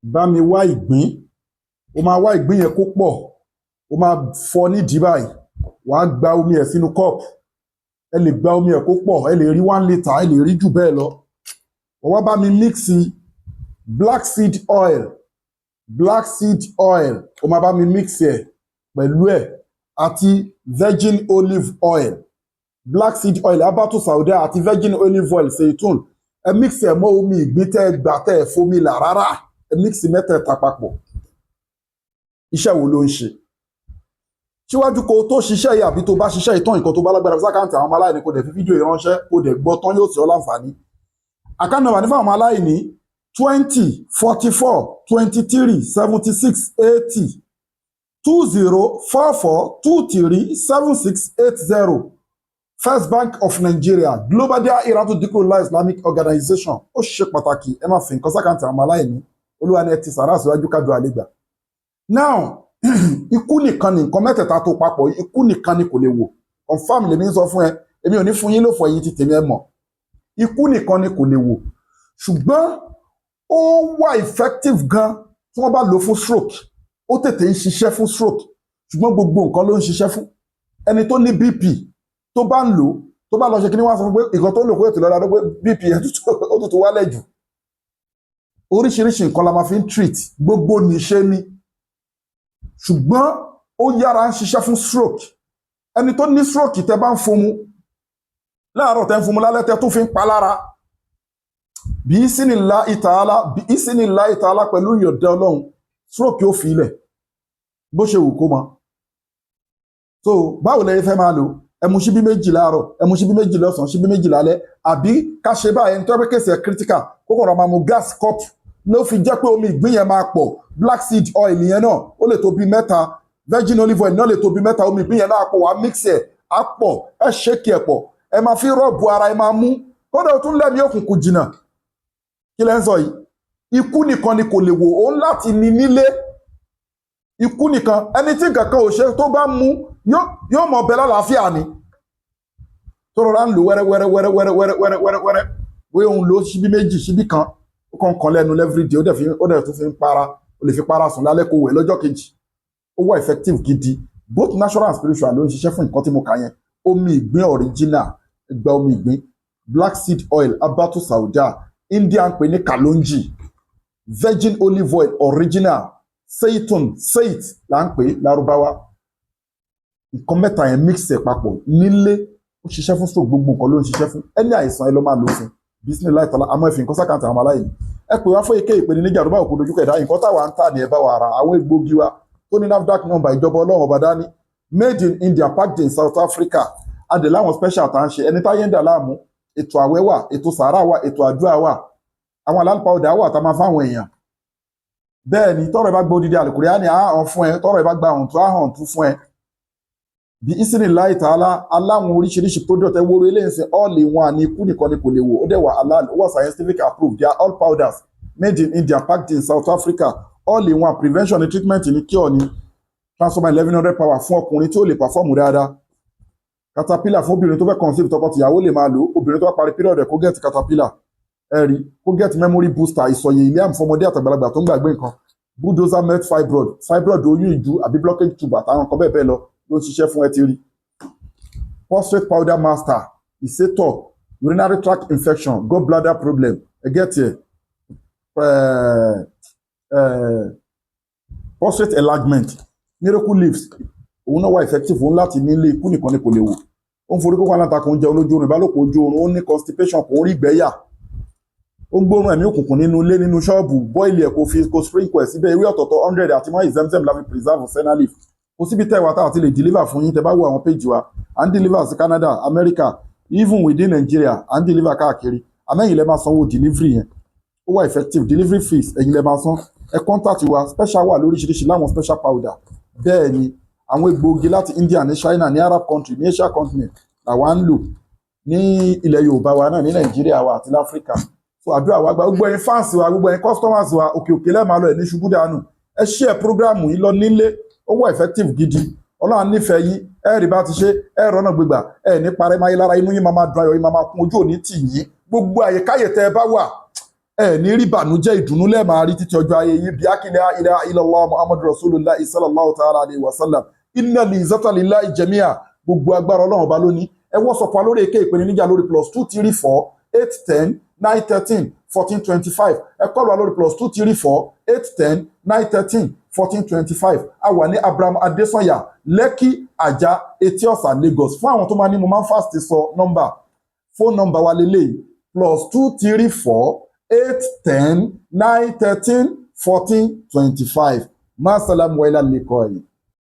Bá mi wá ìgbín. Ó máa wá ìgbín yẹn kó pọ̀, ó máa fọ nídìí báyìí, wàá gba omi ẹ̀ sínú cup. Ẹ lè gba omi ẹ̀ kó pọ̀, ẹ lè rí 1 litre, ẹ lè rí jù bẹ́ẹ̀ lọ. Wọ́n wá bá mi mix black seed oil. Black seed oil, ó máa bá mi mix ẹ̀ pẹ̀lú ẹ̀ àti virgin olive oil. Black seed oil, habatu sauda, àti virgin olive oil, seitun. Ẹ mix ẹ̀ mọ́ omi ìgbín tẹ́ ẹ gbà tẹ́ ẹ fomi là rárá. Ẹ mix mẹ́tẹ̀ẹ̀ta papọ̀. Iṣẹ́ wo ló ń ṣe? Síwájú kó o tó ṣiṣẹ́ yìí àbí tó bá ṣiṣẹ́ ìtàn, nǹkan tó bá lágbára, sí account àwọn ọmọ aláìní, kó dẹ̀ fi fídíò yìí ránṣẹ́, kó dẹ̀ gbọ́ tán, yóò sì ọ́ láǹfààní. Account number ní fáwọn ọmọ aláìní: 2044237680, 2044237680, First Bank of Nigeria, Global Dahiratu Dhikrlahi Islamic Organization. Ó ṣe pàtàkì, ẹ máa fi nǹkan sí account àwọn ọmọ aláìní. Olúwa ni ẹ ti sàrà síwájú kájọ àlegbà. Now, ikú nìkan ni nǹkan mẹ́tẹ̀ẹ̀ta tó papọ̀, ikú nìkan ni kò lè wò. Confam lèmi ń sọ fún ẹ, èmi ò ní fún yín lófo. Ẹ̀yin ti tèmi ẹ mọ̀, ikú nìkan ni kò lè wò, ṣùgbọ́n ó wà effective gan tí wọ́n bá lò fún stroke. Ó tètè ń ṣiṣẹ́ fún stroke, ṣùgbọ́n gbogbo nǹkan ló ń ṣiṣẹ́ fún. Ẹni tó ní BP tó bá ń lò, tó bá lọ ṣe kí ni, wọ́n á sọ fún pé nǹkan tó ń lò kó ètò lọ́la pé BP yẹn ó tutù wálẹ̀ jù. Oríṣiríṣi nǹkan la máa fi ń treat, gbogbo níṣe ni, ṣùgbọ́n ó yára ń ṣiṣẹ́ fún stroke. Ẹni tó ní stroke, tẹ́ bá ń fún mu láàárọ̀, tẹ́ ń fún mu lálẹ́, tẹ́ tún fi ń pa lára, bi idhnillahi ta'ala, bi idhnillahi ta'ala, pẹ̀lú ìyọ̀dẹ Ọlọ́run, stroke yóò fi ilẹ̀ bó ṣe wù kó mọ. So báwo lẹ́yìn fẹ́ máa lò? Ẹ mu ṣíbí 2 láàárọ̀, ẹ mu ṣíbí 2 lọ́sàn-án, ṣíbí 2 lálẹ́, àbí ká ṣe báyìí, ẹni tó pé case ẹ̀ critical, kó kàn máa mu glass cup. Ló fi jẹ́ pé omi ìgbín yẹn máa pọ̀, black seed oil yẹn náà ó lè tó bí 3, virgin olive oil náà lè tó bí 3, omi ìgbín yẹn náà pọ̀, wá mix ẹ̀ á pọ̀, ẹ shake ẹ̀ pọ̀, ẹ máa fi rub ara, ẹ máa mú. Kódà ó tún lẹ́mìí òkùnkùn jìnnà. Kí lẹ́ ń sọ yìí? Ikú nìkan ni kò lè wò ó láti ní nílé. Ikú nìkan. Ẹni tí nǹkan kan ò ṣe tó bá mú, yóò mọ̀ bẹ́ẹ̀ lálàáfíà ni. Tó rọra ń lò wẹ́rẹ́ wẹ́rẹ́ wẹ́rẹ́ wẹ́rẹ́ wẹ́rẹ́ wẹ́rẹ́ wẹ́rẹ́ wẹ́rẹ́, bóyá òun lò ṣíbí 2, ṣíbí 1, ó kàn kàn lẹ́nu every day, ó dẹ̀ tún fi ń para. Ó lè fi para sùn lálẹ́, kó wẹ̀ lọ́jọ́ kejì. Ó wà effective gidi. Both natural and spiritual ló ń ṣiṣẹ́ fún nǹkan tí mo kà yẹn. Omi ìgbín original, gba omi ìgbín, black seed oil, habatu sauda, India ń pè ní kalonji, virgin olive oil original, seitun, seit là ń pè lárúbáwá. Nǹkan mẹ́ta yẹn, mix ẹ̀ papọ̀ nílé, ó ṣiṣẹ́ fún stroke. Gbogbo nǹkan ló ń ṣiṣẹ́ fún. Ẹni àìsàn ẹ ló máa lò fún bismillahi ta'ala. Àmọ́ ẹ fi nǹkan sí account àwọn ọmọ aláìní. Ẹ pè wá fún eke ìpèníjà tó bá òkú dojúkọ ẹ̀dá. Nǹkan táwa ń tà ní ẹ bá wa ra àwọn egbògi wa tó ní NAFDAC number, ìjọba Ọlọ́run ọba dání, made in India, packed in South Africa. Adè láwọn special tá à ń ṣe. Ẹni táyé ń dà láàmú, ètò àwẹ̀ wà, ètò sàárà wà, ètò àdúrà wà, àwọn àlàlùpà ọ̀dà wà tá a máa fáwọn èèyàn. Bẹ́ẹ̀ ni tọ́rọ̀ ẹ bá gbọ́ odidi Àlùkùránì á hàn fún ẹ, tọ́rọ̀ ẹ bá gba ọ̀hún tó á hàn tún fún ẹ, bi idhnillahi ta'ala. Aláwọn oríṣiríṣi product. Ẹ wo eléyìí sìn, all in one ní. Ikú nìkan ni kò lè wò. Ó dẹ̀ wà halal, ó wà scientific approved. They are all powders made in India, packed in South Africa. All in one, prevention ni, treatment ni, cure ni. Transformer 1100 power fún ọkùnrin tí ó lè perform dáadáa. Caterpillar fún obìnrin tó fẹ́ conceive, tọkọ-tìyàwó lè máa lò. Obìnrin tó bá parí period ẹ̀, kó get caterpillar. Ẹ rí, kó get memory booster, ìsọ̀yè ilé àmfọmọdé àtàgbàlagbà tó ń gbàgbé nǹkan. Bulldozer melt fibroid, fibroid, oyún ìju àbí blockage tube àtàwọn nǹkan bẹ́ẹ̀ bẹ́ẹ̀ lọ ló ń ṣiṣẹ́ fún. Ẹ ti rí prostate powder master, ìsétọ̀, urinary tract infection, gallbladder problem. Ẹ get ẹ prostate enlargement. Miracle leaves, òun náà wà effective òun láti nílé. Ikú nìkan ni kò lè wò. Ó ń forí kókó aláǹtakùn, jẹun lójú oorun, ìbálòpọ̀ ojú oorun, ó ní constipation, kò ń rí ìgbẹ́ yà, ó ń gbóòórùn ẹ̀mí òkùnkùn nínú ilé, nínú ṣọ́ọ̀bù, boil ẹ̀, kó fi kó sprinkle ẹ̀ síbẹ̀. Ewé ọ̀tọ̀ọ̀tọ̀ 100 àti mọ́ ìzẹ́mzẹ́m la fi preserve senna leaf. Kò síbi tẹ́ wa tá àti lè deliver fún yín. Tẹ́ bá wo àwọn page wa, à ń deliver sí Canada, America, even within Nigeria, à ń deliver káàkiri. Àmẹ́yìn lẹ́ máa sanwó delivery yẹn. Ó wà effective. Delivery fees, ẹ̀yin lẹ́ máa san. Ẹ contact wa. Special wà lóríṣiríṣi láwọn special powder. Bẹ́ẹ̀ ni àwọn egbòogi láti India, ní China, ní Arab country, ní Asia continent làwa ń lò ní ilẹ̀ Yorùbá wa náà, ní Nàìjíríà wa àti láfíríkà. So àdúrà wa gba. Gbogbo ẹ̀yin fans wa, gbogbo ẹ̀yin customers wa, òkè òkè lẹ́ẹ̀ lọ, ẹ̀ ní ṣubú dànù. Ẹ share program yìí lọ nílé, ó wà effective gidi. Ọlọ́run nífẹ̀ẹ́ yín. Ẹ rí bá ti ṣe, ẹ rọ́nà gbégbà, ẹ ní parẹ́ máyé lára. Inú yín máa máa dùn, ayọ̀ yín máa máa kún, ojú òní tì yín. Gbogbo àyèkáyè tẹ́ ẹ bá wà. Ẹ ní rí bànújẹ́, ìdùnnú lẹ́ẹ̀ máa rí títí ọjọ́ ayé yìí. Bí akílẹ̀ ilaha illallah Muhammadu Rasulullah sallallahu ta'ala alayhi wa sallam. Inna li izzata lillahi jami'a. Gbogbo agbára, Ọlọ́run Ọba lónìí. Ẹ WhatsApp wa lórí èké ìpèníjà lórí +234 810 913 1425. Ẹ call wa lórí +234 810 913 1425. A wà ní Abraham Adesanya, Lekki, Ajah, Etí Ọ̀sà, Lagos. Fún àwọn tó máa ní mo máa ń fast sọ nọ́mbà, phone number wa lélẹ́yìí: +234 810 913 1425. Masalam wa ilal liqai.